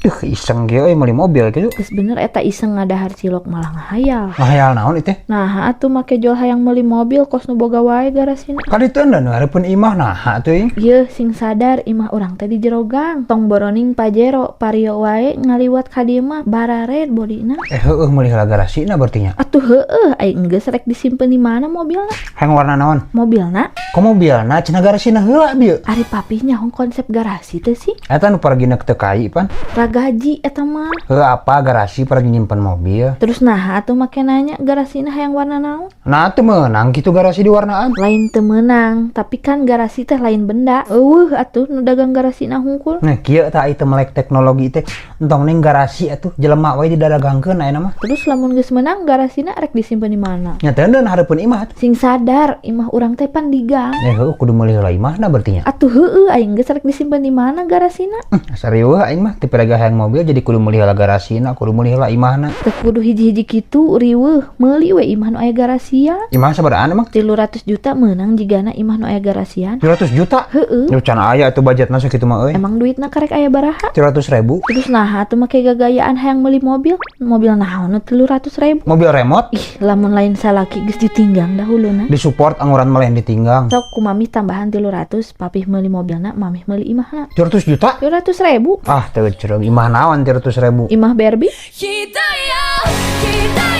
Tuh, iseng ge euy meuli mobil gitu. Geus bener eta iseng ngadahar cilok malah ngahayal. Ngahayal naon itu? Nah, atuh make jual hayang meuli mobil kos nu boga wae garasina. Kaditu dan hareupeun imah nah atuh ing. Yeuh, sing sadar imah urang teh di jero gang. Tong boroning Pajero, Vario wae ngaliwat ka dieu mah barared bodina. Eh, heueuh, meuli heula garasina berarti nya. Atuh heueuh, ai geus rek disimpen di mana mobilna? Hayang warna naon? Mobilna? Kok mobilna, cenah garasina heula bieu. Ari papih nyaho konsep garasi teh sih? Eta nu paragina teu kai pan. Ragaji eta mah. Heuh, apa garasi paragi nyimpen mobil. Terus nah atuh make nanya garasina hayang warna naon? Nah, teu meunang kitu garasi diwarnaan. Lain teu meunang, tapi kan garasi teh lain benda. Euweuh atuh nu dagang garasina hungkul. Nah, kieu tah ieu melek teknologi teh. Entong ning garasi atuh, jelema wae didadagangkeun ayeuna mah. Terus lamun geus menang garasina rek disimpen di mana? Nya teu hareupeun imah atuh. Sing sadar imah urang teh pan di gang. Eh, heueuh, kudu meuli heula imahna berarti nya. Atuh heueuh, aing geus rek disimpen di mana garasina? Asa riweuh aing mah, teu pirage hayang mobil jadi kudu meuli heula garasina, kudu meuli heula imahna. Teu kudu hiji-hiji kitu riweuh, meuli we imah nu aya garasian. Imah sabarahaan emang? 300 juta meunang jigana imah nu aya garasian. 300 juta? Heueuh. Yo, can aya atuh budgetna sakitu mah euy. Emang duitna karek aya baraha? 300 ribu. Terus nah atuh make gagayaan hayang meuli mobil, mobil naon nu 300 ribu? Mobil remote. Ih, lamun lain salaki geus ditinggang dahuluna. Disupport angguran mah lain ditinggang. Sok ku mami tambahan 300, papih meuli mobilna, mamih meuli imahna. 300 juta? 300 ribu. Ah, teu cereng, imah naon 300 ribu? Imah Barbie. 人よ人よ。